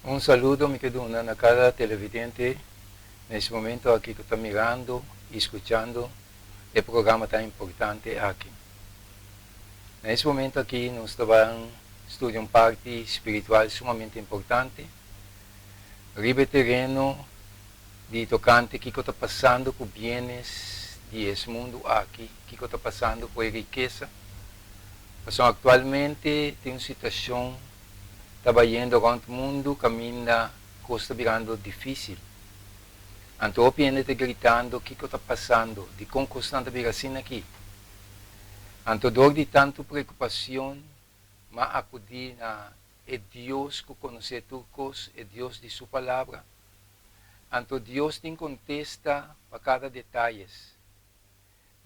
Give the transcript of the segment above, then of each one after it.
Un saludo mi ke duna na kada televidente na es momento aki ku ta mirando i skuchando e programa tan importante aki. Na es momento aki nos ta ban studia un parti spiritual sumamente importante riba e tereno di tokante kiko ta pasando ku bienes di es mundu aki, kiko ta pasando ku e rikesa. Pasobra aktualmente tin un situashon ta bayendo rònt mundu kaminda kos ta birando difísil. Anto hopi hende ta gritando kiko ta pasando, dikon kosnan ta bira asina aki? Anto dor di tantu preokupashon m'a akudí na e Dios ku konosé tur kos, e Dios di su Palabra. Anto Dios tin kontesta pa kada detayes.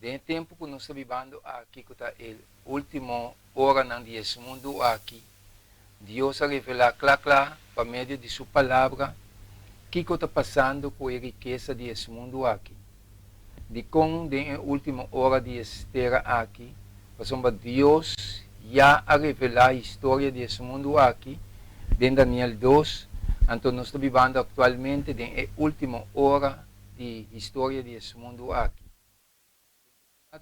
Den e tempu ku nos ta bibando aki, ku ta e último oranan di es mundu aki, Dios a revelá kla kla pa medio di su Palabra kiko ta pasando ku e rikesa di es mundu aki. Dikon den e último ora di es tera aki? Pasobra Dios ya a revelá historia di es mundu aki den Daniel dos, anto nos ta bibando aktualmente den e último ora di historia di es mundu aki.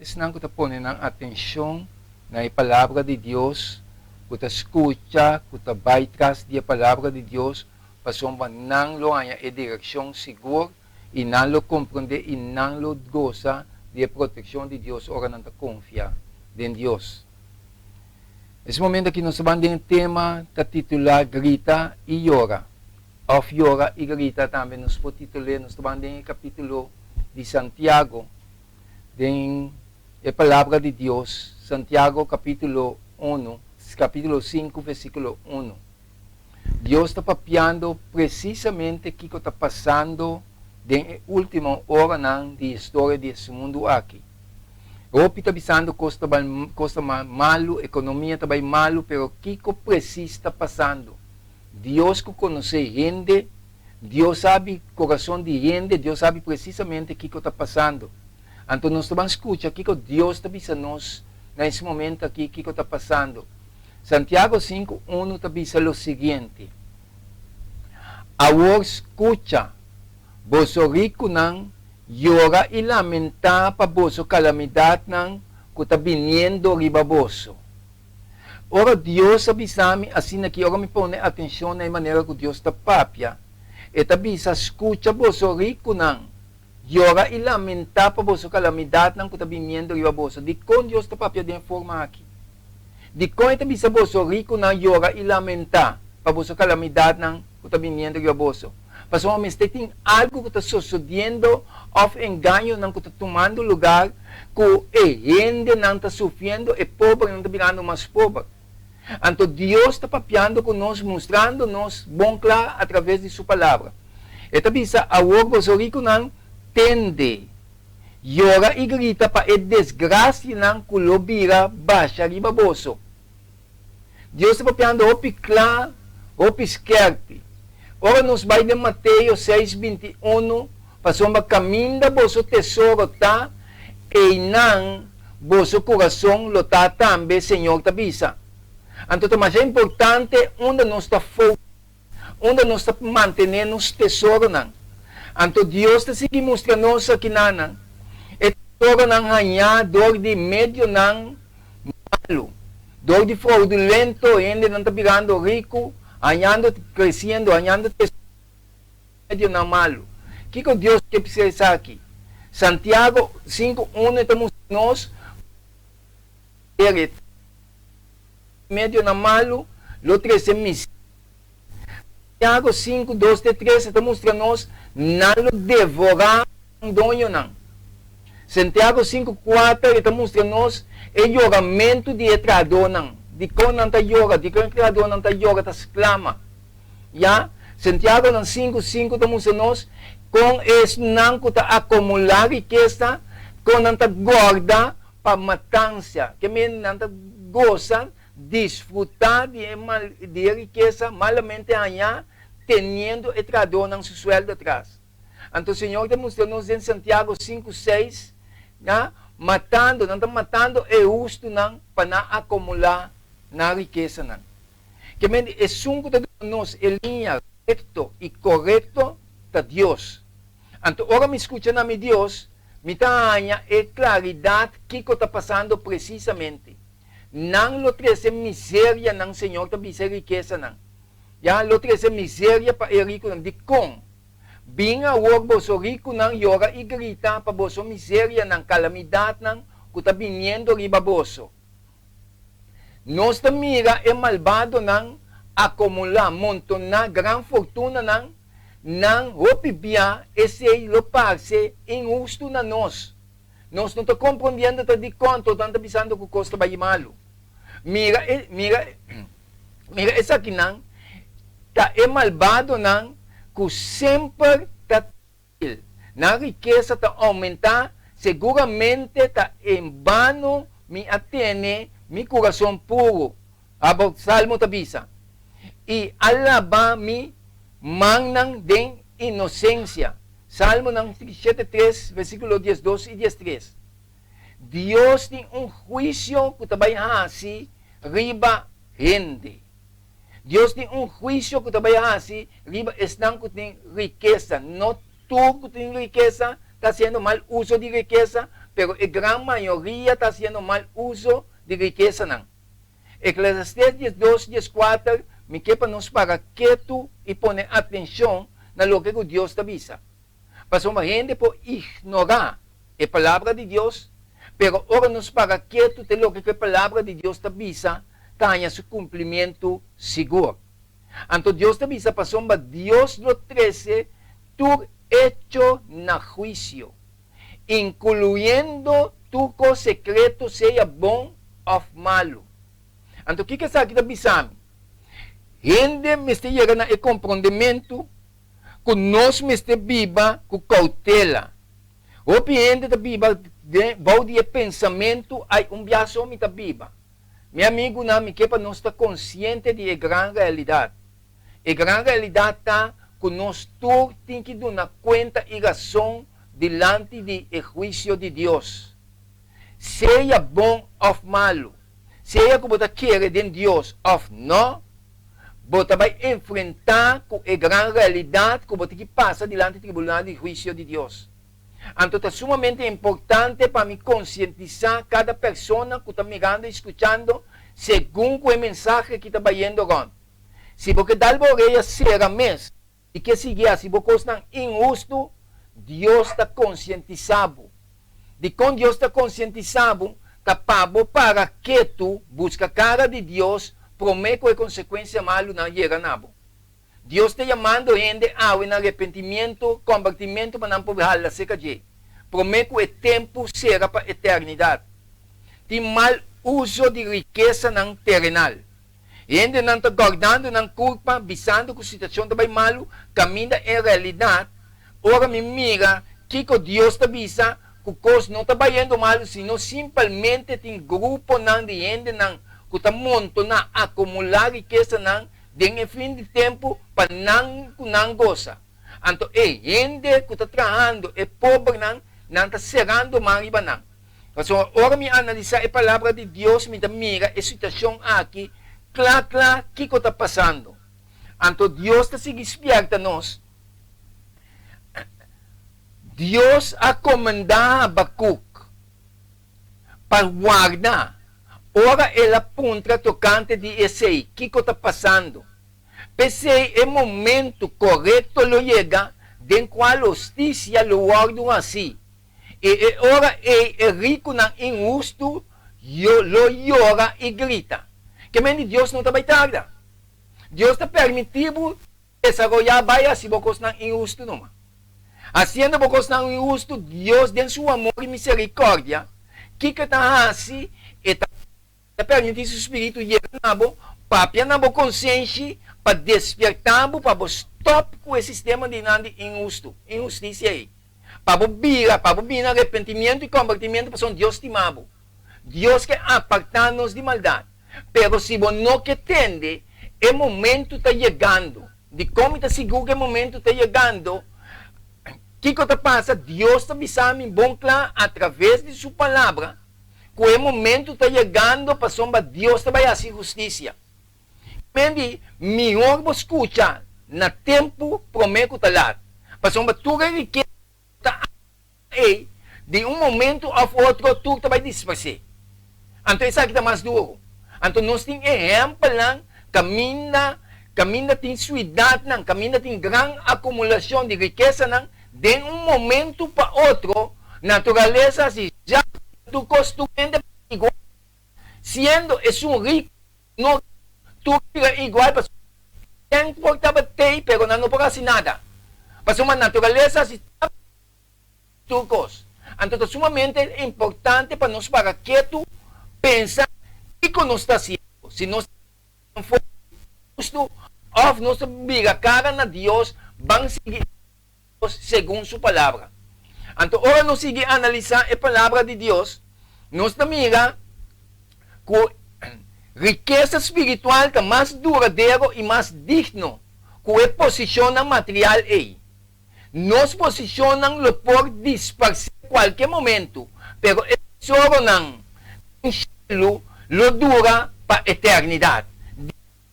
Esnan ku ta pone nan atenshon na e Palabra di Dios, ku ta skucha, ku ta bai tras di e Palabra di Dios, pasobra nan lo haña e direkshon sigur i nan lo komprondé i nan lo gosa di e protekshon di Dios ora nan ta konfia den Dios. Es momento aki nos ta ban den e tema ta titulá Grita i Yora. Òf Yora i Grita tambe nos por titul'é. Nos ta ban den e kapítulo di Santiago den e Palabra di Dios, Santiago kapítulo unu, kapítulo sinku versíkulo unu. Dios ta papiando presisamente kiko ta pasando den e último oranan di historia di es mundu aki. Hopi ta bisando kos ta bai kos ta malu, ekonomia ta bai malu, pero kiko presis ta pasando? Dios ku konosé hende, Dios sabi korason di hende, Dios sabi presisamente kiko ta pasando. Anto nos ta ban skucha kiko Dios ta bisa nos na es momento aki kiko ta pasando. Santiago sinku unu ta bisa lo siguiente, Awor skucha, boso rikunan, yora i lamentá pa boso kalamidatnan ku ta biniendo riba boso. Ora Dios a bisa mi asina ki ora mi pone atencion na e manera cu Dios ta papia, E ta bisa, Scucha boso ricunan, yora i lamenta pa boso calamidadnan cu ta biniendo riba boso. Dicon Dios ta papia den e forma aki? Dicon E ta bisa boso ricunan yora i lamenta pa boso calamidadnan cu ta biniendo riba boso? Pasobra mester tin algu ku ta sosodiendo òf engañonan ku ta tumando lugar ku e hendenan ta sufriendo, e pobernan ta birando mas pober. Anto Dios ta papiando ku nos, mustrando nos bon kla atraves di Su Palabra. E ta bisa, Awor boso rikunan, tende, yora i grita pa e desgrasianan ku lo bira basha riba boso. Dios ta papiando hopi kla, hopi skerpi. Ora nos bai den Mateo seis binti unu, Pasobra kaminda boso tesoro ta, einan boso kurason lo ta tambe, Señor ta bisa. Anto ta masha importante unda nos ta focus, unda nos ta mantené nos tesoronan. Anto Dios ta sigui mustra nos akinanan e tesoronan hañá dor di medionan malu, dor di fraudulento hendenan ta birando riku, hañando, kresiendo, hañando tesoro medionan malu. Kiko Dios ke bisa esaki? Santiago sinku unu e ta mustra nos ku e medionan malu lo trese miseria. Santiago sinku dos te tres e ta mustra nos nan lo devorá nan doñonan. Santiago sinku kuater e ta mustra nos e yoramentu di e trahadónan, dikon nan ta yora, dikon e trahadónan ta yora, ta sklama. Ya, Santiagonan sinku sinku ta mustra nos kon esnan ku ta akomulá rikesa, kon nan ta gorda pa matansia. Ke men nan ta gosa, disfrutá di e mal di e rikesa malamente hañá, teniendo e trahadónan su suèldo atras. Anto Señor ta mustra nos den Santiago sinku seis, ya, matando, nan ta matando e hustunan pa nan akomulá nan rikesanan. Ke men di esun ku ta duna nos e liña rekto i korekto ta Dios. Anto ora mi skucha na mi Dios, mi ta haña e klaridat kiko ta pasando presisamente. Nan lo trese miseria nan Señor ta bisa e rikesanan. Ya, lo trese miseria pa e rikunan. Dikon? Bin awor boso rikunan yora i grita pa boso miserianan, kalamidatnan ku ta biniendo riba boso. Nos ta mira e malbadonan akumulá, montoná gran fortunanan, nan hopi bia esei lo parse inhustu na nos. Nos no ta komprondiendo ta dikon tot nan ta bisando ku kos ta bai malu. Mira e, mira, mira esakinan ta e malbadonan ku semper ta trankil. Nan rikesa ta oumentá, seguramente ta en bano mi a tene mi kurason puru, abo Salmo ta bisa, i a laba mi mannan den inosensia. Salmonan shete tres, versíkulo diesdos i diestres. Dios tin un huisio ku ta bai hasi riba hende. Dios tin un huisio ku ta bai hasi riba esnan ku tin rikesa. No tur ku tin rikesa ta hasiendo mal uso di rikesa, pero e gran mayoria ta hasiendo mal uso di rikesanan. Eklesiastés diesdos, dieskuater, Mi ke pa nos para ketu i pone atenshon na loke ku Dios ta bisa. Pasobra hende por ignorá e Palabra di Dios, pero ora nos para ketu te loke ku e Palabra di Dios ta bisa ta haña su kumplimentu sigur. Anto Dios ta bisa, Pasobra Dios lo trese tur echo na huisio, inkluyendo tur kos sekreto sea bon òf malu. Anto kiko esaki ta bisa mi? Hende mester yega na e komprondementu ku nos mester biba ku koutela. Hopi hende ta biba bou di e pensamentu, Ai, un bia so mi ta biba. Mi amigunan, mi ke pa nos ta konsiente di e gran realidat. E gran realidat ta ku nos tur tin ki duna kuenta i rason dilanti di e huisio di Dios. Sea bon òf malu, sea ku bo ta kere den Dios òf nò, bo ta bai enfrentá ku e gran realidat ku bo tin ki pasa dilanti tribunal di huisio di Dios. Anto ta sumamente importante pa mi konsientisá kada persona ku ta mirando i skuchando segun ku e mensahe aki ta bayendo rònt. Si bo ke dal bo orea sera mes i ke sigui hasi bo kosnan inhustu, Dios ta konsientisá bo. Dikon Dios ta konsientisá bo? Ta pa bo para ketu buska kara di Dios promé ku e konsekuensia malunan yega na bo. Dios ta yamando hende awe na arepentimiento, kombertimentu pa nan por hala serka dje, promé ku e tempu sera pa eternidat. Tin mal uso di rikesanan terenal. Hendenan ta gòrdando nan kurpa, bisando ku situashon ta bai malu, kaminda en realidat, ora mi mira kiko Dios ta bisa, ku kos no ta bayendo malu, sino simpelmente tin gruponan di hendenan ku ta montoná, akumulá rikesanan den e fin di tempu pa nan ku nan gosa. Anto e hende ku ta trahando, e pobernan, nan ta serando man riba nan. Pasobra ora mi analisá e Palabra di Dios, mi ta mira e situashon aki kla kla kiko ta pasando. Anto Dios ta sigui spièrta nos. Dios a komandá Habakuk pa warda ora el a puntra tokante di esei, kiko ta pasando. P'esei e momentu korekto lo yega den kual hustisia lo wòrdu hasí. I e ora ei e rikunan inhustu lo yora i grita. Ke men di Dios no ta bai tarda. Dios ta permití bo desaroyá bai hasi bo kosnan inhustu numa. Hasiendo bo kosnan inhustu, Dios den su amor i miserikòrdia, kiko e ta hasi? E ta. Ta permití su spiritu yega na bo, papia na bo konsenshi pa despiertá bo pa bo stòp ku e sistema di nan di inhustu, inhustisia ei. Pa bo bira, pa bo bini na arepentimiento i kombertimiento pasobra Dios stima bo. Dios ke apartá nos di maldat. Pero si bo no ke tende, e momentu ta yegando. Dikon mi ta sigur ku e momentu ta yegando? Kiko ta pasa? Dios ta bisa mi bon kla atraves di su Palabra. Ku e momentu ta yegando pasobra Dios ta bai hasi hustisia. Mendi, mihor bo skucha na tempu promé ku ta lat, pasobra tur e rikesa ta ei, di un momentu òf otro tur ta bai disparsé. Anto esaki ta mas duru. Anto nos tin ehèmpelnan kaminda kaminda tin suidatnan, kaminda tin gran akumulashon di rikesanan, den un momentu pa otro naturalesa hasi ja tur kos tur hende igual, siendo esun riku No tur bira igual pasobra ken por tabat'ei pero nan no por hasi nada pasobra naturalesa hasi tur kos. Anto ta sumamente importante pa nos para ketu pensa kiko nos ta hasiendo, si nos ta forma hustu of nos ta bira kara na Dios ban sigui Dios segun su palabra. Anto ora nos sigui analisá e palabra di Dios, nos ta mira ku rikesa spiritual ta mas duradero i mas digno ku e posishonnan material ei. Nos posishonnan lo por disparsé kualke momentu, pero e tesoronan den shelu lo dura pa eternidat.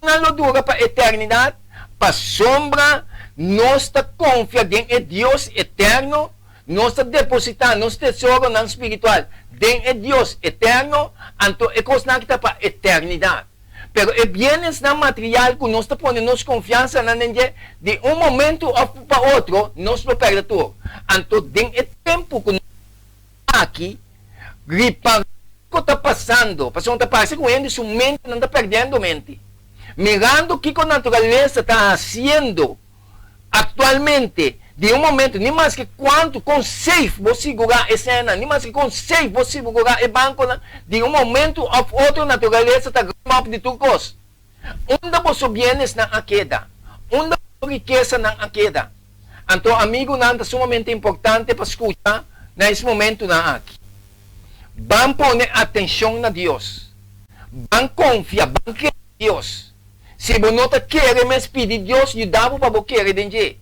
Nan lo dura pa eternidat, pasobra nos ta konfia den e Dios eterno, nos ta depositá nos tesoronan spiritual den e Dios eterno, anto e kosnan aki ta pa eternidat. Pero e bienesnan material ku nos ta pone nos konfiansanan den dje, di un momentu òf pa otro nos lo pèrdè tur. Anto den e tempu ku nos ta aki, ripará kiko ta pasando, pasobra ta parse ku hende su mente nan ta pèrdiendo mente. Mirando kiko naturalesa ta hasiendo aktualmente, di un momento, ni maske kuantu kon safe bo sigurá e sènnan, ni maske kon safe bo sigurá e bankonan, di un momento òf otro naturalesa ta grama òp di tur kos. Unda boso bienesnan a keda? Unda boso rikesanan a keda? Anto amigunan ta sumamente importante pa skucha na es momentunan aki. Ban pone atenshon na Dios. Ban konfia, ban kere Dios. Si bo no ta kere mes pidi Dios yuda bo pa bo kere den dje.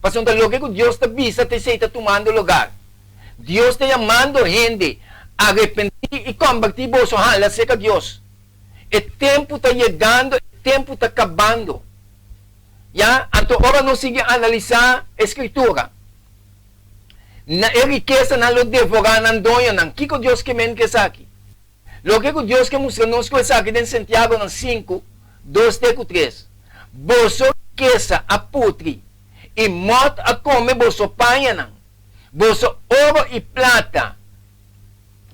Pasobra loke ku Dios ta bisa ta esei ta tumando logar. Dios ta yamando hende, Arepentí i kombertí boso hala serka Dios. E tempu ta yegando, e tempu ta kabando. Ya, anto ora nos sigui analisá e Skritura, na e rikesanan lo devorá nan doñonan. Kiko Dios ke men ku esaki? Loke ku Dios ke mustra nos ku esaki den Santiagonan sinku, dos te ku tres, Boso rikesa a putri, i mòt a kome boso pañanan, boso oro i plata,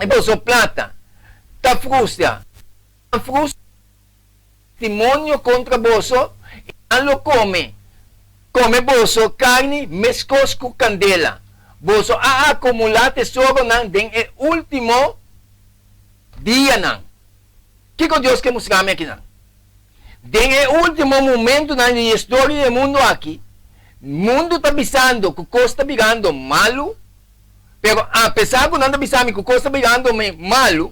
i boso plata ta frustra. Nan frustra testimonio kontra boso, i nan lo kome, kome boso karni meskos ku kandela. Boso a akumulá tesoronan den e último dianan. Kiko Dios ke mustra mi akinan? Den e último momentunan di e historia di e mundu aki, mundu ta bisando ku kos ta birando malu, Pero apesar ku nan ta bisa mi ku kos ta birando mi malu,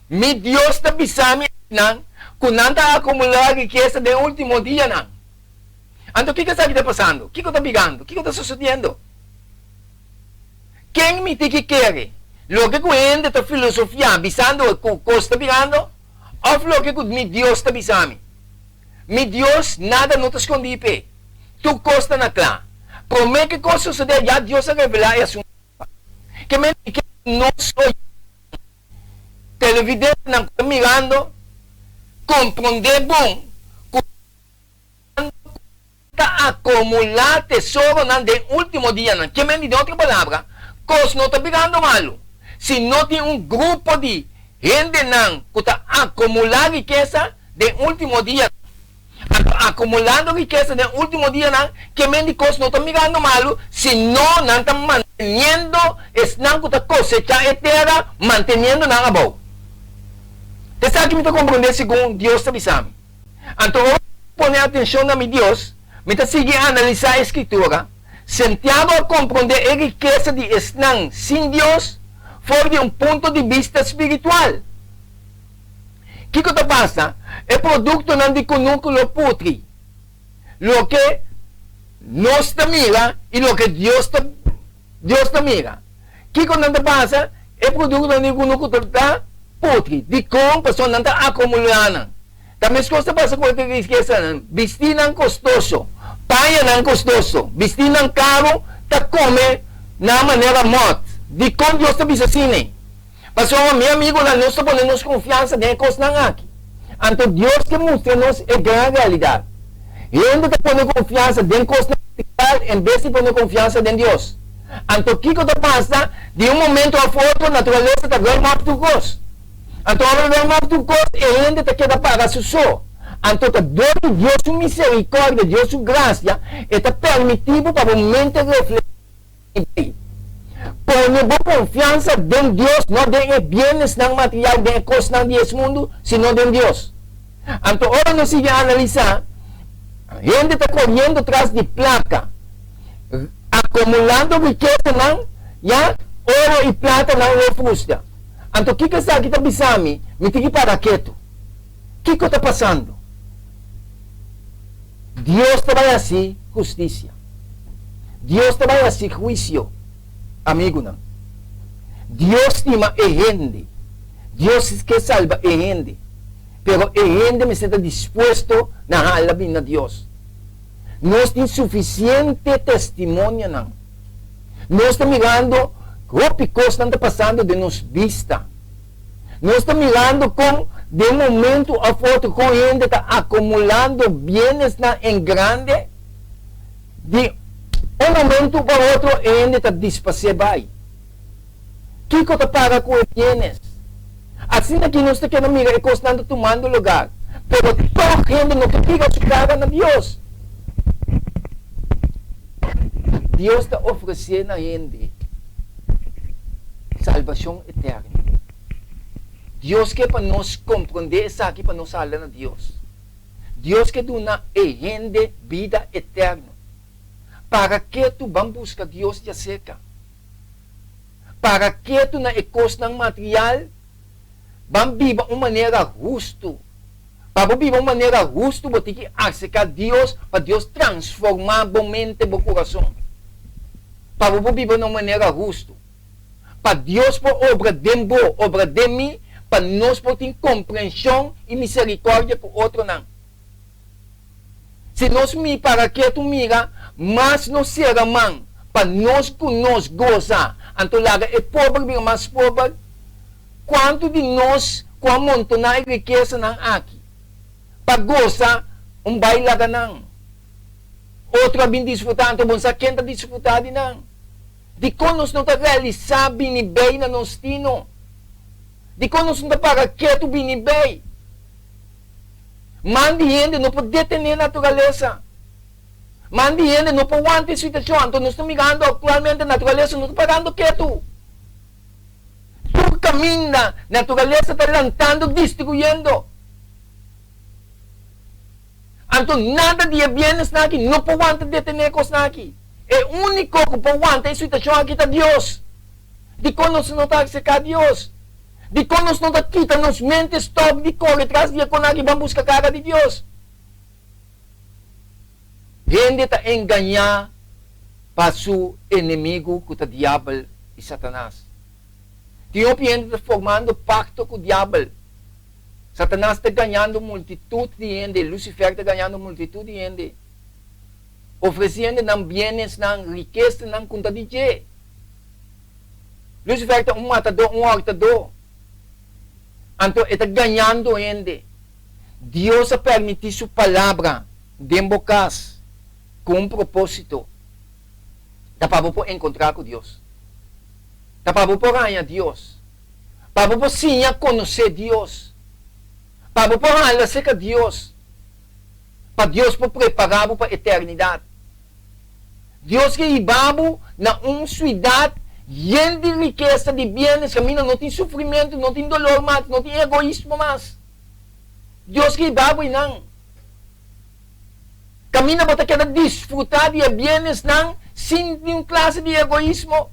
mi Dios ta bisa mi nan ku nan ta akumulá rikesa den último dianan. Anto kiko esaki ta pasando? Kiko ta birando? Kiko ta sosodiendo? Ken mi tin ki kere? Loke ku hende ta filosofiá bisando ku kos ta birando òf loke ku mi Dios ta bisa mi? Mi Dios, nada no ta skondí p'e. Tur kos ta na kla. Promé ku e kos sosodé, ya Dios a revelá e asuntu. Ke men di ke nos oyentenan, televidentenan ku ta mirando, komprondé bon ku nan ta akumulá tesoronan den último dianan. Ke men di, den otro palabra, kos no ta birando malu. Si no tin un grupo di hendenan ku ta akumulá rikesa den último dianan. Anto akumulando rikesa den último dianan, ke men di kos no ta mirando malu, sino nan ta manteniendo esnan ku ta kosechá e tera, manteniendo nan abou. Esaki mi ta komprondé segun Dios ta bisa mi. Anto ora mi pone atenshon na mi Dios, mi ta sigui analisá e Skritura. Santiago a komprondé e rikesa di esnan sin Dios for di un punto di bista spiritual. Kiko ta pasa? E produktonan di kunuku lo putri. Loke nos ta mira i loke Dios ta Dios ta mira. Kiko nan ta pasa? E produktonan di kunuku ta putri. Dikon? Pasobra nan ta akumulá nan. Ta meskos ta pasa ku e rikesanan, bistinan kostoso, pañanan kostoso, bistinan karu ta kome nan manera mòt. Dikon Dios ta bisa asina? Pasobra, mi amigunan, nos ta pone nos konfiansa den e kosnan aki. Anto Dios ke mustra nos e gran realidat. Hende ta pone konfiansa den kosnan material en bes di pone konfiansa den Dios. Anto kiko ta pasa? Di un momento òf otro naturalesa ta ruim òf tur kos. Anto ora ruim òf tur kos e hende ta keda para su so. Anto ta dor di Dios su miserikòrdia, Dios su grasia, e ta permití bo pa bo mente reflekshoná i bai. Pone bo konfiansa den Dios, no den e bienesnan material, den e kosnan di es mundu, sino den Dios. Anto ora nos sigui analisá, hende ta koriendo tras di plaka, akumulando rikesanan, ya, oro i platanan lo frustra. Anto kiko esaki ta bisa mi? Mi tin ki para ketu. Kiko ta pasando? Dios ta bai hasi hustisia. Dios ta bai hasi huisio, amigunan. Dios stima e hende. Dios ke salba e hende. Pero e hende mester ta dispuesto na hala bin na Dios. Nos tin sufisiente testimonionan. Nos ta mirando hopi kosnan ta pasando den nos bista. Nos ta mirando kon den un momento òf otro kon hende ta akumulando bienesnan en grande, di un momento pa otro e hende ta dispasé bai. Kiko ta para ku e bienes? Asina ki nos ta keda mira e kosnan ta tumando lugar, pero tòg hende no ke bira su kara na Dios. Dios ta ofresé na hende salbashon eterno. Dios ke pa nos komprondé esaki pa nos hala na Dios. Dios ke duna e hende bida eterno. Para ke tu ban buska Dios djaserka? Para ketu na e kosnan material, ban biba un manera hustu. Pa bo biba un manera hustu bo tin ki aserká Dios pa Dios transformá bo mente, bo kurason. Pa bo por biba na un manera hustu. Pa Dios por obra den bo, obra den mi, pa nos por tin komprenshon i miserikòrdia ku otronan. Si nos mi para ketu mira, mas nos sera man pa nos ku nos gosa, anto laga e pober bira mas pober. Kuantu di nos ku a montoná e rikesanan aki pa gosa un bai laga nan? Otro a bin disfrutá, anto bon sa ken ta disfrutá di nan? Dikon nos no ta realisá bini bei na nos tino? Dikon nos no ta para ketu bini bei? Man di hende no por detené naturalesa. Man di hende no por wanta e situashon. Anto nos ta mirando aktualmente naturalesa no ta parando ketu. Tur kaminda naturalesa ta lantando, destruyendo. Anto nada di e bienesnan aki no por wanta detené e kosnan aki. E úniko ku por wanta e situashon aki ta Dios. Dikon nos no ta aserká Dios? Dikon nos no ta kita nos mente stòp di kore tras di e konan aki ban buska kara di Dios? Hende ta engañá pa su enemigu ku ta Diabel i Satanas. Tin hopi hende ta formando pakto ku Diabel. Satanas ta gañando multitut di hende, Lucifer ta gañando multitut di hende, ofresiendo nan bienesnan, rikesanan ku ta di dje. Lucifer ta un matadó, un hòrtadó. Anto e ta gañando hende. Dios a permití su Palabra den bo kas ku un propósito. Ta pa bo por enkontrá ku Dios. Ta pa bo por haña Dios. Pa bo por siña konosé Dios. Pa bo por hala serka Dios. Pa Dios por prepará bo pa eternidat. Dios ke hiba bo na un suidat yen di rikesa, di bienes, kaminda no tin sufrimentu, no tin dolor mas, no tin egoismo mas. Dios ke hiba bo einan. Kaminda bo ta keda disfrutá di e bienesnan sin niun klase di egoismo.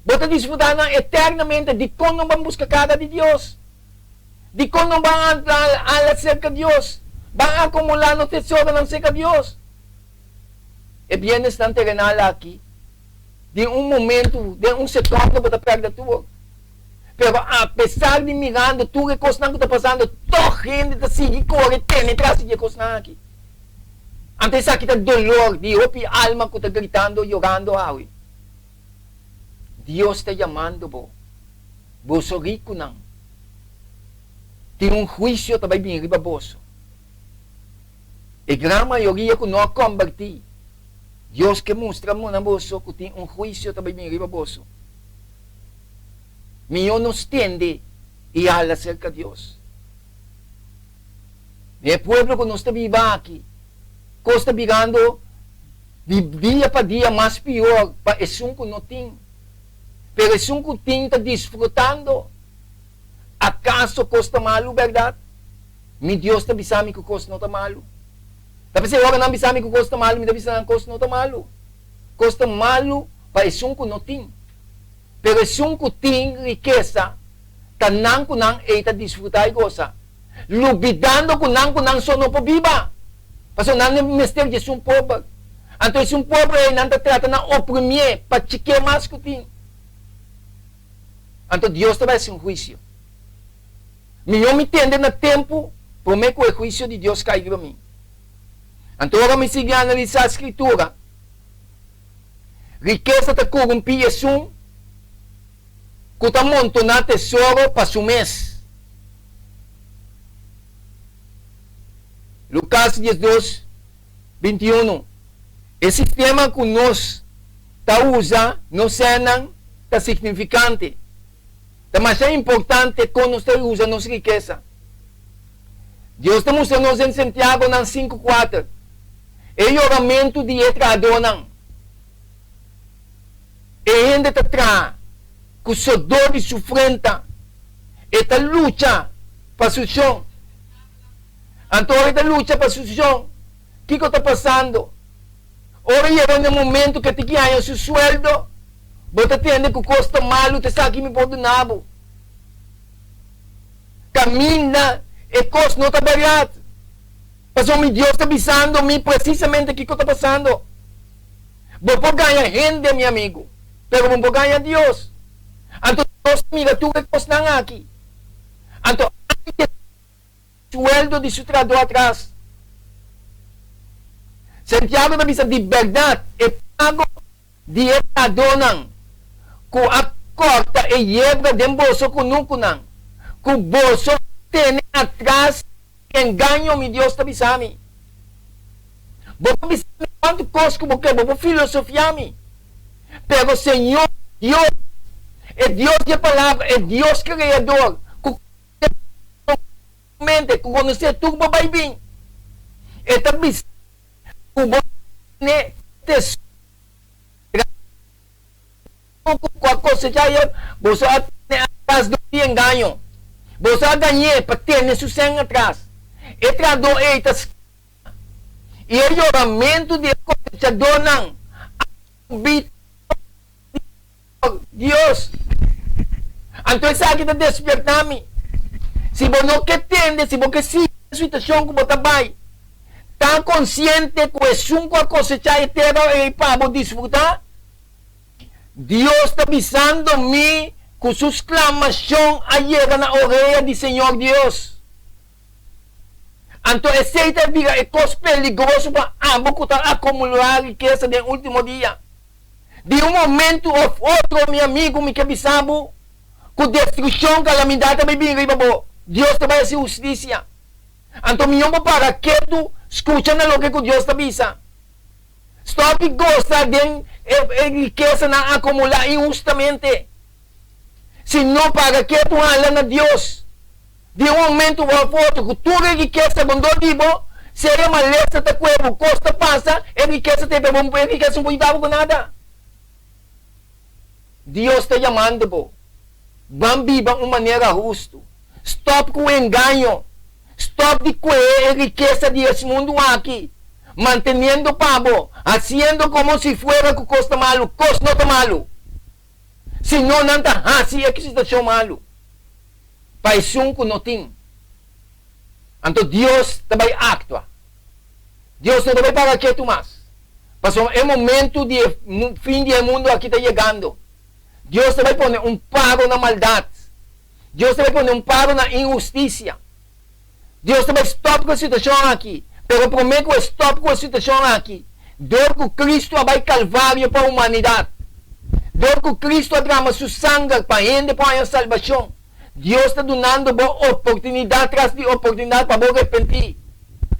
Bo ta disfrutá nan eternamente. Dikon no ban buska kara di Dios? Dikon no ban hala serka Dios? Ban akumulá nos tesoronan serka Dios. E bienesnan terenal aki, den un momentu, den un sekondo bo ta pèrdè tur. Pero apesar di mirando tur e kosnan ku ta pasando, tòg hende ta sigui kore tene tras di e kosnan aki. Anto esaki ta dolor di hopi alma ku ta gritando, yorando awe. Dios ta yamando bo, boso rikunan. Tin un huisio ta bai bini riba boso. E gran mayoria ku no a kombertí, Dios ke mustra na boso ku tin un huisio ta bai bini riba boso. Mihó nos tende i hala serka Dios. Den e pueblo ku nos ta biba aki, kos ta birando di dia pa dia mas pior pa esun ku no tin. Pero esun ku tin ta disfrutando. Akaso kos ta malu bèrdat? Mi Dios ta bisa mi ku kos no ta malu. Ta p'esei ora nan bisa mi ku kos ta malu, mi ta bisa nan kos no ta malu. Kos ta malu pa esun ku no tin. Pero esun ku tin rikesa, ta nan ku nan ei ta disfrutá i gosa, lubidando ku nan ku nan so no por biba, pasobra nan mester di esun pober. Anto esun pober ei nan ta trata na oprimié pa chikié mas ku tin. Anto Dios ta bai hasi un huisio. Mihó mi tende na tempu promé ku e huisio di Dios kai riba mi. Anto ora mi sigui analisá Skritura, Rikesa ta korumpí esun ku ta montoná tesoro pa su mes. Lukas 12, 21, E sistema ku nos ta usa nos sènnan ta signifikante. Ta masha importante kon nos ta usa nos rikesa. Dios ta mustra nos den Santiagonan 5, 4, e yoramentu di e trahadónan. E hende ta traha ku sodó di su frenta, e ta lucha pa su shon. Anto ora e ta lucha pa su shon, kiko ta pasando? Ora yega na e momentu ku e ta gaña su sueldo, bo ta tende ku kos ta malu, ta esaki mi por duna bo. Kaminda e kos no ta bèrdat. Pasobra mi Dios ta bisando mi presisamente kiko ta pasando. Bo por gaña hende, mi amigu, pero bo no por gaña Dios. Anto Dios ta mira tur e kosnan aki. Anto antes sueldo di su trahadó atras. Santiago ta bisa di bèrdat e pago di e trahadónan ku a kòrta e yebra den boso kunukunan, ku boso a tene atras engaño, mi Dios ta bisa mi. Bo por bisa mi kuantu kos ku bo ke, bo por filosofia mi, pero Señor Dios, e Dios di e Palabra, e Dios Kreador, ku mente, ku konosé tur bo bai bin, e ta bisa ku bo tene tesoro ku a kosechá ayer, boso a tene atras dor di engaño. Boso a gañ'é pa tene su sèn atras. E trahadó ei ta sklama, i e yoramentu di e kosechadónan a subi te Dios. Anto esaki ta despiertá mi. Si bo no ke tende, si bo ke sigui e situashon ku bo ta bai, ta konsiente ku esun ku a kosechá e tera ei pa bo disfrutá. Dios ta bisando mi ku su sklamashon a yega na orea di Señor Dios. Anto esei ta bira e kos peligroso pa abo ku ta akumulá rikesa den último dia. Di un momentu òf otro, mi amigu, mi ke bisa bo ku destrukshon, kalamidat ta bai bin riba bo. Dios ta bai hasi hustisia. Anto mihó bo para ketu, skucha na loke ku Dios ta bisa. Stòp di gosa den e rikesanan akumulá inhustamente. Si no para ketu hala na Dios. Di un momentu òf otro ku tur e rikesa bon dor di bo, sea malesa ta kue bo, kos ta pasa, e rikesa ta e bo, e rikesa no por yuda bo ku nada. Dios ta yamando bo, ban biba un manera hustu. Stòp ku engaño. Stòp di kue e rikesa di es mundu aki, manteniendo pa bo, hasiendo komo si fuera ku kos ta malu. Kos no ta malu. Si no nan ta hasi e situashon malu pa esun ku no tin. Anto Dios ta bai aktua. Dios no ta bai para ketu mas, pasobra e momentu di e fin di e mundu aki ta yegando. Dios ta bai pone un paro na maldat. Dios ta bai pone un paro na inhustisia. Dios ta bai stòp ku e situashon aki. Pero promé ku e stòp ku e situashon aki, dor ku Kristu a bai Kalvario pa humanidat, dor ku Kristu a drama su sanger pa hende por haña salbashon, Dios ta dunando bo oportunidat tras di oportunidat pa bo repentí,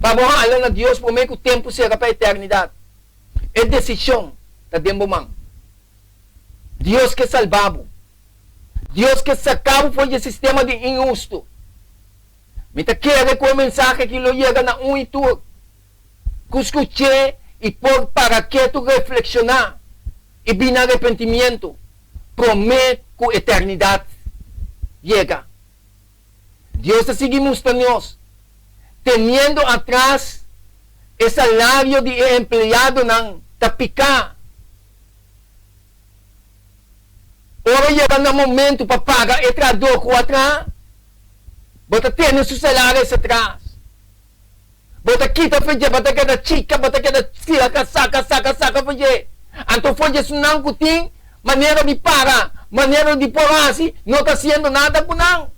pa bo hala na Dios promé ku tempu sera pa eternidat. E desishon ta den bo man. Dios ke salba bo. Dios ke saka bo for di e sistema di inhustu. Mi ta kere ku e mensahe aki lo yega na un i tur ku skuch'é i por para ketu reflekshoná i bini arepentimientu promé ku eternidat yega. Dios ta sigui mustra nos, teniendo atras e salario di e empleadonan ta piká. Ora yega na momentu pa paga e trahadó ku a traha, bo ta tene su salaris atras. Bo ta kita for dje, bo ta keda chika, bo ta keda saka, saka, saka, saka for dje. Anto for dje esnan ku tin manera di paga, manera di por hasi, no ta hasiendo nada ku nan.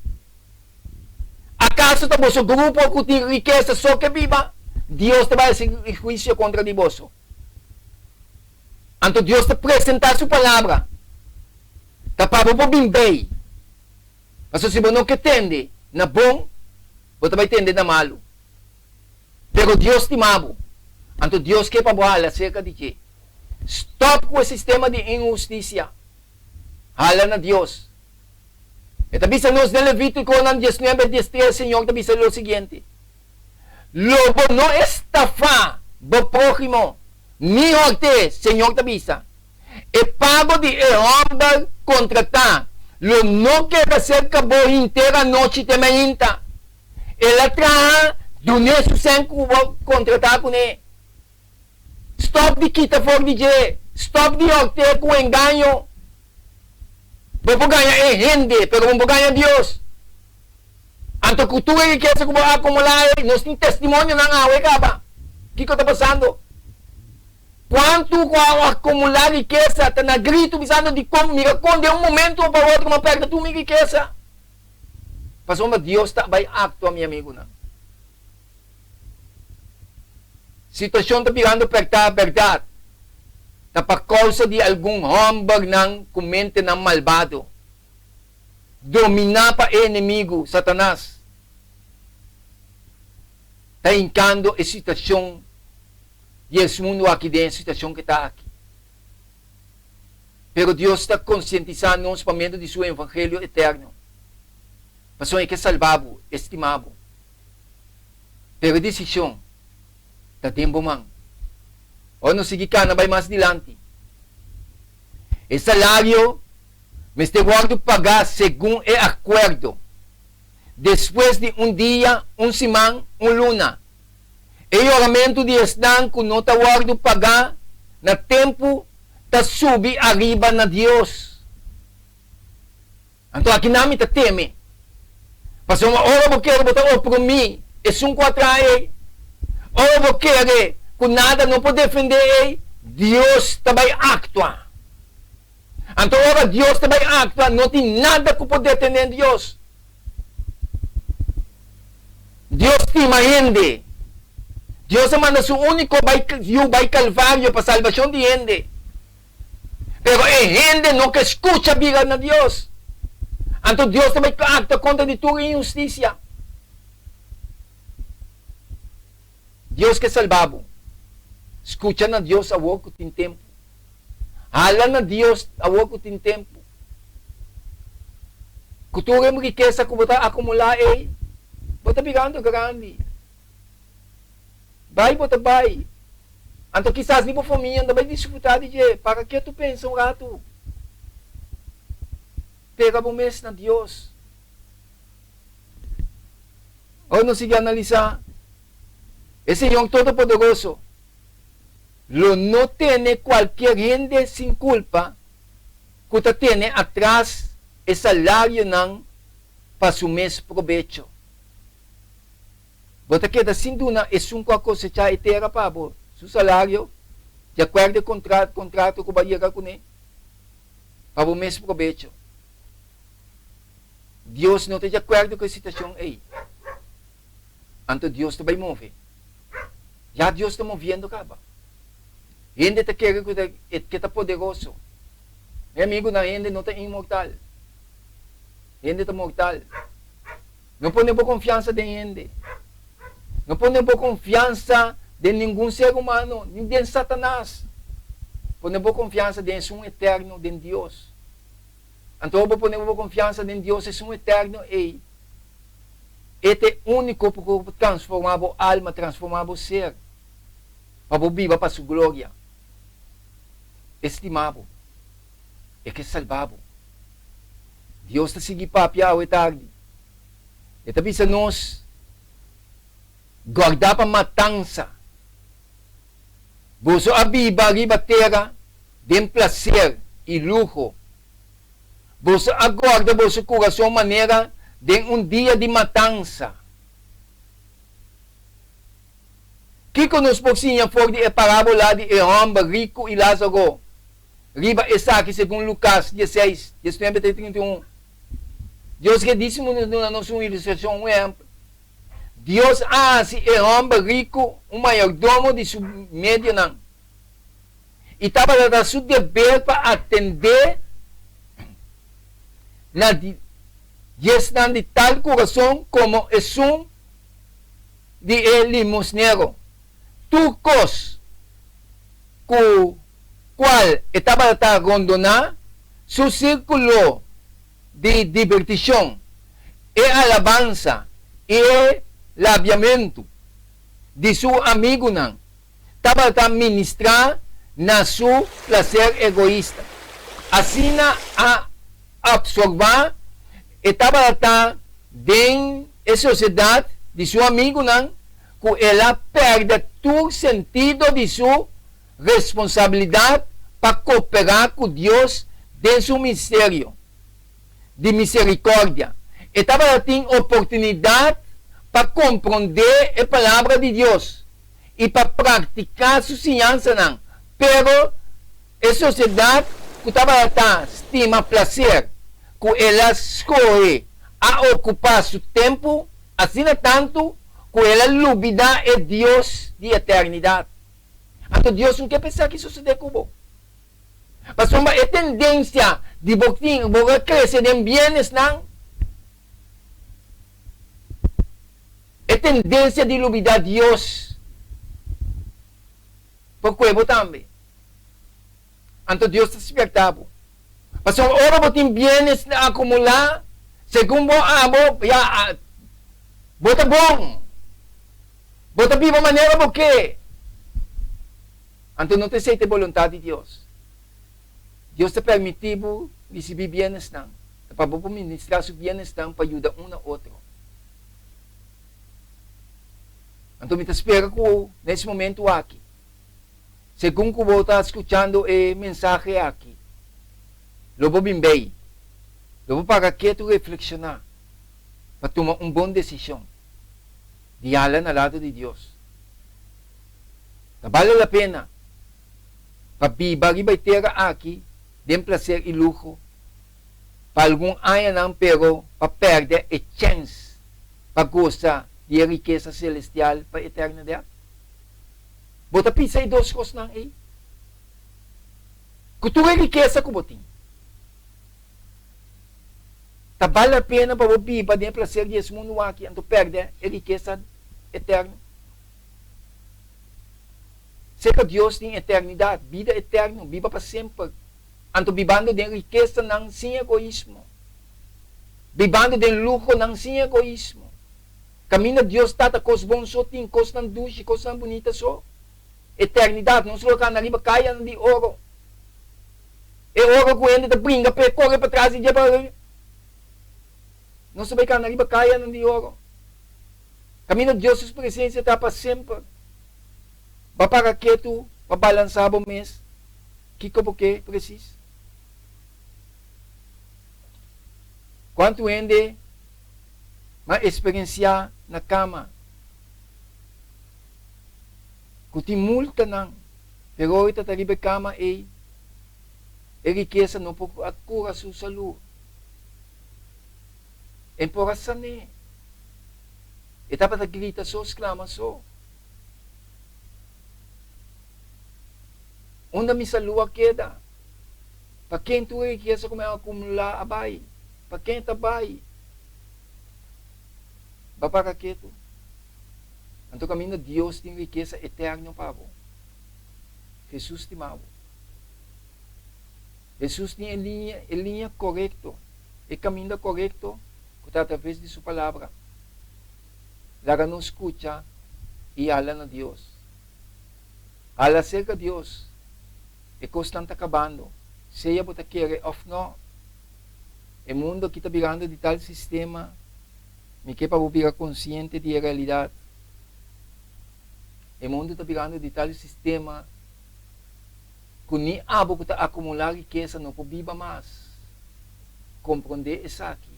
Akaso ta boso grupo ku tin rikesa so ke biba? Dios ta bai hasi huisio kontra di boso. Anto Dios ta presentá su palabra, ta pa bo por bin bei. Pasobra si bo no ke tende na bon, bo ta bai tende na malu. Pero Dios stima bo, anto Dios ke pa bo hala serka di dje. Stòp ku e sistema di inhustisia. Hala na Dios. E ta bisa nos den Levítikonan diesnuebe diestres, Señor ta bisa lo siguiente, Lo bo no estafá bo próhimo, ni hòrt'é, Señor ta bisa. E pago di e hòmber kontratá lo no keda serka bo henter anochi te mainta. El a traha dun'é su sèn ku bo kontratá kuné. Stòp di kita for di dje, stòp di hòrt'é ku engaño. Bo por gaña e hende, pero bo no por gaña Dios. Anto ku tur e rikesa ku bo a akumulá ei, nos tin testimonionan awe kaba. Kiko ta pasando? Kuantu ku a akumulá rikesa ta na gritu bisando dikon, mira kon den un momentu o pa otro mi a pèrdè tur mi rikesa. Pasobra Dios ta bai aktua, mi amigunan. Situashon ta birando pèrtá, bèrdat. Ta pa kousa di algun hòmbernan ku mentenan malbado. Dominá pa e enemigu, Satanas, ta hinkando e situashon di es mundu aki den e situashon ku e ta aki. Pero Dios ta konsientisá nos pa medio di Su evangelio eterno, pasobra E ke salba bo, E stima bo. Pero e desishon ta den bo man. Ora nos sigui kana bai mas dilanti, e salario mester wòrdu pagá segun e akuerdo. Despues di un dia, un siman, un luna. E yoramentu di esnan ku no ta wòrdu pagá na tempu ta subi ariba na Dios. Anto akinan mi ta teme, pasobra ora bo kere bo ta oprimí esun ku a traha ei, ora bo kere ku nada no por defendé ei, Dios ta bai aktua. Anto ora Dios ta bai aktua, no tin nada ku por detené Dios. Dios stima hende. Dios a manda su úniko bai Yu bai Kalvario pa salbashon di hende. Pero e hende no ke skucha bira na Dios. Anto Dios ta bai aktua kontra di tur inhustisia. Dios ke salba bo. Skucha na Dios awor ku tin tempu. Hala na Dios awor ku tin tempu. Ku tur e rikesa ku bo ta akumulá ei, bo ta birando grandi. Bai bo ta bai. Anto kisas ni bo famia no ta bai disfrutá di dje. Para ke tu pensa un ratu? Pega bo mes na Dios. Ora nos sigui analisá, e Señor Todopoderoso lo no tene kualkier hende sin kulpa ku ta tene atras e salarionan pa su mes probecho. Bo ta keda sin duna esun ku a kosechá e tera pa bo su salario, di akuerdo e kontrato ku bo a yega kuné, pa bo mes probecho. Dios no ta di akuerdo ku e situashon ei. Anto Dios ta bai move. Ya Dios ta moviendo kaba. Hende ta kere ku ta e ke ta poderoso. Mi amigunan, hende no ta inmortal. Hende ta mortal. No pone bo konfiansa den hende. No pone bo konfiansa den ningun ser humano, ni den Satanas. Pone bo konfiansa den Esun Eterno, den Dios. Anto bo pone bo konfiansa den Dios, Esun Eterno ei. E ta e úniko ku por transformá bo alma, transformá bo ser, pa bo biba pa Su gloria. E stima bo. E ke salba bo. Dios ta sigui papia awe tardi. E ta bisa nos, Guardá pa matansa. Boso a biba riba tera den plaser i luho. Boso a gorda boso kurason manera den un dia di matansa. Kiko nos por siña for di e parábola di e hòmber riku i Lázaro? Riba esaki segun Lukas dieseis, diesnuebe te 31. Dios redísimo nos duna nos un ilustrashon, un ehèmpel. Dios a hasi e hòmber riku un mayordomo di su medionan, i tabata ta su deber pa atendé na diesnan di tal kurason komo esun di e limosnero. Tur kos ku kual e tabata ta rondoná su sírkulo di dibertishon, e alabansa i e labiamentu di su amigunan tabata ministrá na su plaser egoista. Asina a apsorbá e tabata den e sosiedat di su amigunan ku el a pèrdè tur sentido di su responsabilidat pa koperá ku Dios den su misterio di miserikòrdia. E tabata tin oportunidat pa komprondé e Palabra di Dios i pa praktiká su siñansanan, pero e sosiedat ku tabata ta stima plaser ku el a skohe a okupá su tempu asina tantu ku el a lubidá e Dios di eternidat. Anto Dios no ke pa esaki sosodé ku bo. Pasobra e tendensia di bo tin bo a krese den bienesnan, e tendensia di lubidá Dios por kue bo tambe. Anto Dios ta spièrta bo. Pasobra ora bo tin bienes akumulá, segun bo abo, ya, bo ta bon. Bo ta biba manera bo ke. Anto no ta esei ta e boluntat di Dios. Dios ta permití bo risibí bienesnan, ta pa bo por ministrá su bienesnan pa yuda un na otro. Anto mi ta spera ku na es momentu aki, segun ku bo ta skuchando e mensahe aki, lo bo bin bei, lo bo para ketu reflekshoná pa tuma un bon desishon. Di hala na lado di Dios. Ta bale la pena pa biba riba e tera aki den placer i luho pa algun añanan pero pa perde e chens pa gosa di e rikesa celestial pa eternidad? Bo ta pisa e dos cosnan ei? Cu tur e rikesa cu bo tin, Ta bal la pena pa bo biba den e placer di es mundu aki anto perde e rikesa eterno? Serka Dios tin eternidad, bida eterno, biba pa semper, anto bibando den rikesanan sin egoismo, bibando den luhonan sin egoismo. Kaminda Dios ta, ta kos bon so tin, kosnan dushi, kosnan bunita so. Eternidad, nos lo kanda riba kayanan di oro. E oro ku hende ta bringa p'e kore patras di dje pa nos ta bai kana riba kayanan di oro. Kaminda Dios su presensia ta pa semper. Ba para ketu pa balansá bo mes kiko bo ke presis. Kuantu hende m'a eksperensiá na kama ku tin multanan Pero ora ta riba e kama ei, e rikesa no por a kura su salú. E por a san'é. E tabata grita so, sklama so. Unda mi salú a keda? Pa ken tur e rikesa ku mi a akumulá a bai? Pa ken ta bai? Ba para ketu. Anto kaminda Dios tin rikesa eterno pa bo. Hesus stima bo. Hesus tin e liña, e liña korekto, e kaminda korekto ku ta atraves di su Palabra. Laga nos skucha i hala na Dios. Hala serka Dios. E kosnan ta kabando, sea bo ta kere òf nò. E mundu aki ta birando di tal sistema, mi ke pa bo bira konsiente di e realidat. E mundu ta birando di tal sistema ku ni abo ku ta akumulá rikesa no por biba mas. Komprondé esaki.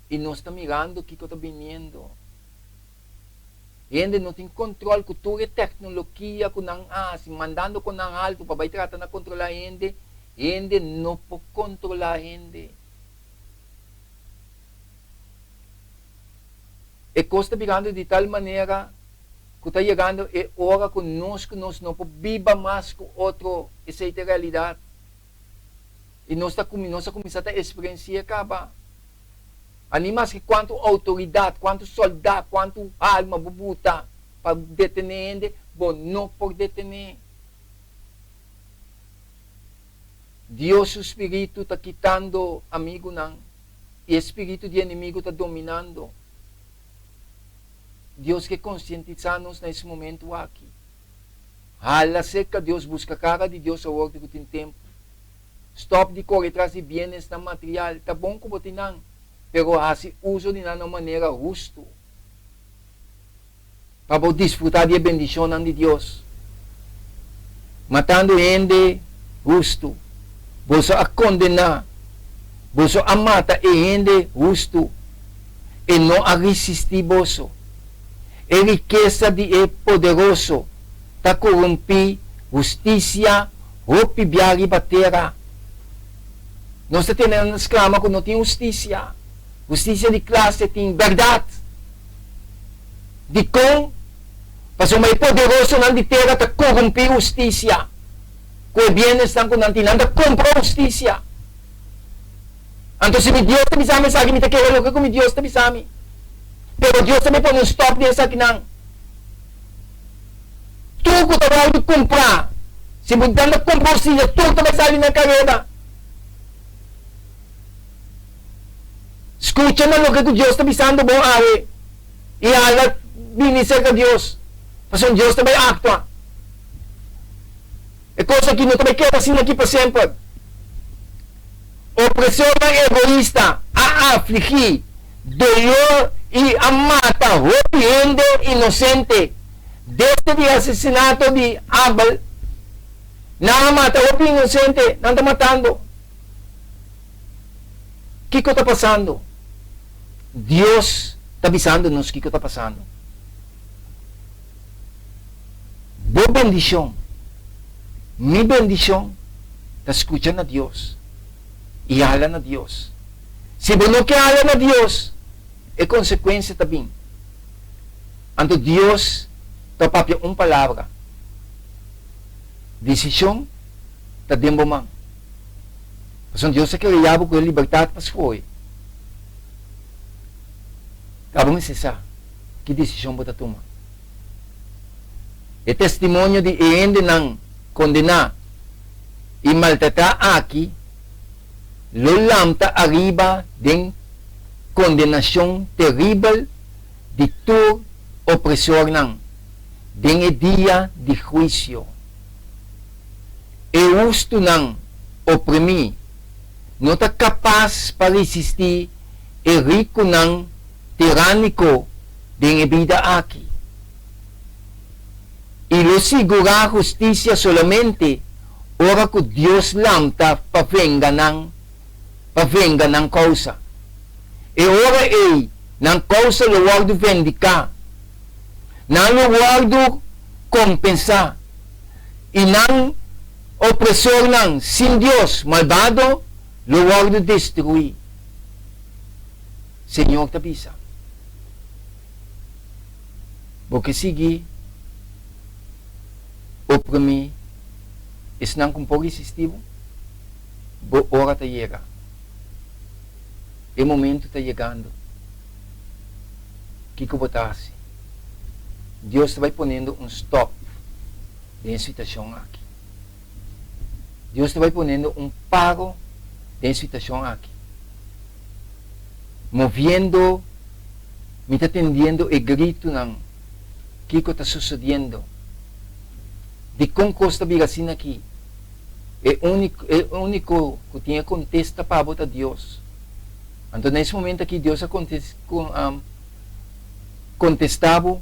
I nos ta mirando kiko ta biniendo. Hende no tin kontrol ku tur e teknologia ku nan a hasi, mandando kon nan haltu pa bai trata na kontrolá hende, hende no por kontrolá hende. E kos ta birando di tal manera ku ta yegando e ora ku nos ku nos no por biba mas ku otro, esei ta e realidat. I nos ta nos a kuminsá ta eksperensi'é kaba. A ni maske kuantu outoridat, kuantu sòldá, kuantu arma bo buta pa detené hende, bo no por detené. Dios su spiritu ta kitando amigunan i e spiritu di enemigu ta dominando. Dios ke konsientisá nos na es momentu aki. Hala serka Dios, buska kara di Dios awor ku tin tempu. Stòp di kore tras di bienesnan material. Ta bon ku bo tin nan, pero hasi uso di nan na un manera hustu pa bo disfrutá di e bendishonnan di Dios. Matando hende hustu, boso a kondená, boso a mata e hende hustu, e no a risistí boso. E rikesa di e poderoso ta korumpí hustisia hopi bia riba tera. Nos ta tene nan sklama ku no tin hustisia. Hustisia di klase tin bèrdat. Dikon? Pasobra e poderosonan di tera ta korumpí hustisia ku e bienesnan ku nan tin. Nan ta kumpra hustisia. Anto si mi Dios ta bisa mi esaki, mi ta kere loke ku mi Dios ta bisa mi. Pero Dios ta bai pone un stòp den esakinan. Tur ku ta wòrdu kumprá, si bo nan ta kumpra un siña, tur ta bai sali na kareda. Skucha na loke ku Dios ta bisando bo awe i hala bini serka Dios, pasobra Dios ta bai aktua. E kos aki no ta bai keda asina aki pa semper. Opresornan egoista a afligí dolor i a mata hopi hende inosente. Desde di asesinato di Abel, nan a mata hopi inosente, nan ta matando. Kiko ta pasando? Dios ta bisando nos kiko ta pasando. Bo bendishon, mi bendishon ta skucha na Dios i hala na Dios. Si bo no ke hala na Dios, e konsekuensia ta bin. Anto Dios ta papia un palabra, Desishon ta den bo man. Pasobra Dios a krea bo ku e libertat pa skohe. Abo mester sa ki desishon bo ta tuma. E testimonio di e hendenan kondená i maltratá aki lo lamta ariba den kondenashon teribel di tur opresornan den e dia di huisio. E hustunan oprimí no ta kapas pa risistí e rikunan tirániko den e bida aki. I lo sigurá hustisia solamente ora ku Dios lanta pa venga nan, pa venga nan kousa. E ora ei nan kousa lo wòrdu vendiká, nan lo wòrdu kompensá, i nan opresornan sin Dios malbado lo wòrdu destruí. Señor ta bisa. Bo ke sigui oprimí esnan ku por resistí bo? Bo ora ta yega. E momentu ta yegando. Kiko bo ta hasi? Dios ta bai ponendo un stòp den e situashon aki. Dios ta bai ponendo un paro den e situashon aki. Moviendo, mi ta tendiendo e gritunan, kiko ta susediendo? Dikon kos ta bira asina aki? E úniko, e úniko ku tin e kontesta pa bo ta Dios. Anto na es momento aki Dios a kontes, kontestá bo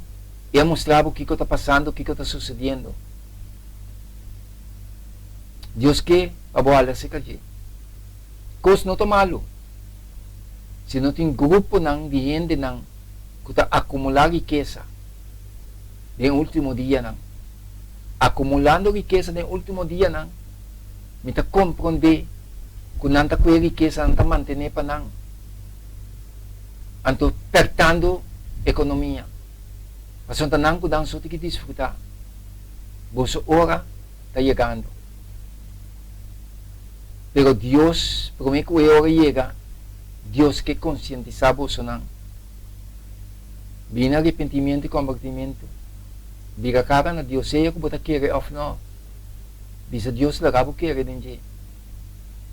i a mustra bo kiko ta pasando, kiko ta susediendo. Dios ke pa bo hala serka dje. Kos no ta malu si no tin gruponan di hendenan ku ta akumulá rikesa den último dianan. Akumulando rikesa den último dianan, mi ta komprondé ku nan ta kue rikesa, nan ta mantené pa nan, anto pèrtando ekonomia. Pasobra ta nan ku dan so tin ki disfrutá. Boso ora ta yegando. Pero Dios, promé ku e ora yega, Dios ke konsientisá bosonan. Bini arepentimiento i kombertimentu. Bira kara na Dios, sea ku bo ta kere òf nò. Bisa Dios laga bo kere den dje.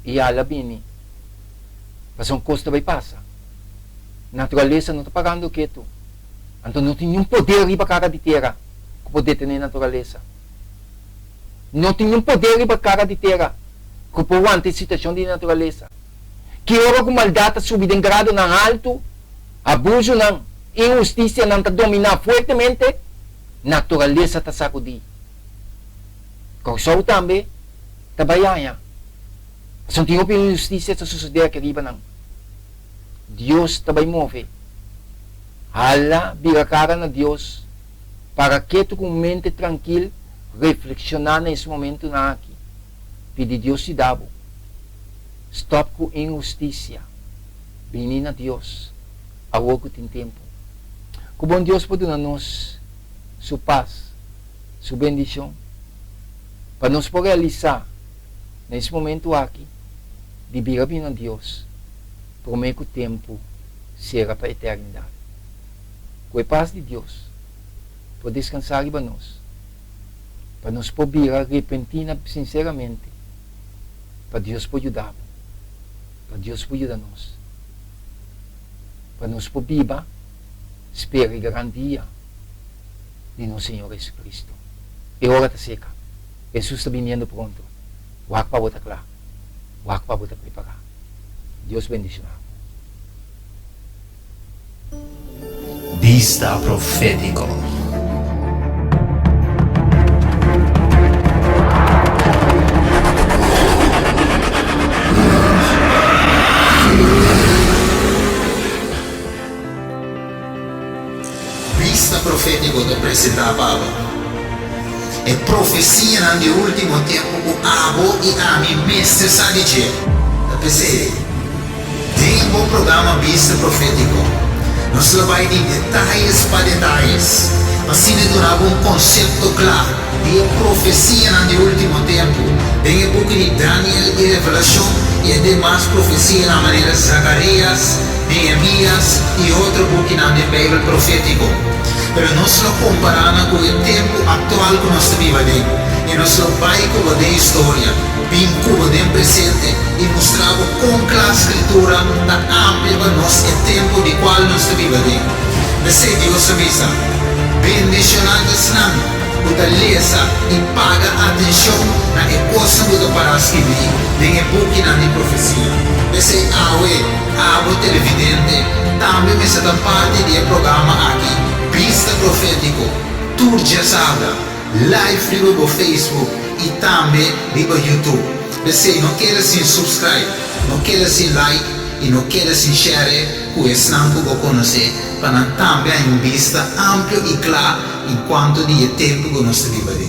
I hala bini. Pasobra un kos ta bai pasa. Naturalesa no ta parando ketu. Anto no tin niun poder riba kara di tera ku por detené naturalesa. No tin niun poder riba kara di tera ku por wanta e situashon di naturalesa. Ki ora ku maldat ta subi den gradonan haltu, abusunan, inhustisianan ta dominá fuertemente, naturalesa ta sakudí. Kòrsou tambe ta bai haña, pasobra tin hopi inhustisia ta sosodé aki riba nan. Dios ta bai move. Hala bira kara na Dios, para ketu ku un mente trankil reflekshoná na es momentunan aki. Pidi Dios yuda bo. Stòp ku inhustisia. Bini na Dios awor ku tin tempu. Ku bon Dios por duna nos su pas, su bendishon, pa nos por realisá na es momentu aki di bira bini na Dios promé ku tempu sera pa eternidat. Ku e pas di Dios por deskansá riba nos, pa nos por bira repentina sinseramente, pa Dios por yuda bo, pa Dios por yuda nos, pa nos por biba spera e gran dia di nos Señor Jesucristo. E ora ta seka. Hesus ta biniendo pronto. Wak pa bo ta kla. Wak pa bo ta prepará. Dios bendiciona bo. Bista Profétiko. Bista Profétiko ta presentá pa abo e profesianan di último tempu ku abo i ami mester sa di dje. Ta p'esei, den bo programa Bista Profétiko, nos lo bai di detayes pa detayes pa asina duna bo un konsepto kla di e profesianan di último tempu den e buki di Daniel i Revelashon i e demas profesianan manera Zakarias, Nehemias i otro bukinan den Beibel profétiko. Pero nos lo kompará nan ku e tempu aktual ku nos ta biba den, i nos lo bai ku bo den historia, bin ku bo den presente i mustra bo kon kla Skritura ta amplia pa nos e tempu di kual nos ta biba den. P'esei Dios a bisa, Bendishoná esnan ku ta lesa i paga atenshon na e kosnan ku ta pará skibí den e bukinan di profesia. P'esei awe, abo televidente tambe mester ta parti di e programa aki, Bista Profétiko, tur djasabra, live riba bo Facebook i tambe riba YouTube. P'esei no keda sin subscribe, no keda sin like i no keda sin share ku esnan ku bo konosé pa nan tambe haña un bista amplio i kla en kuanto di e tempu ku nos ta biba den.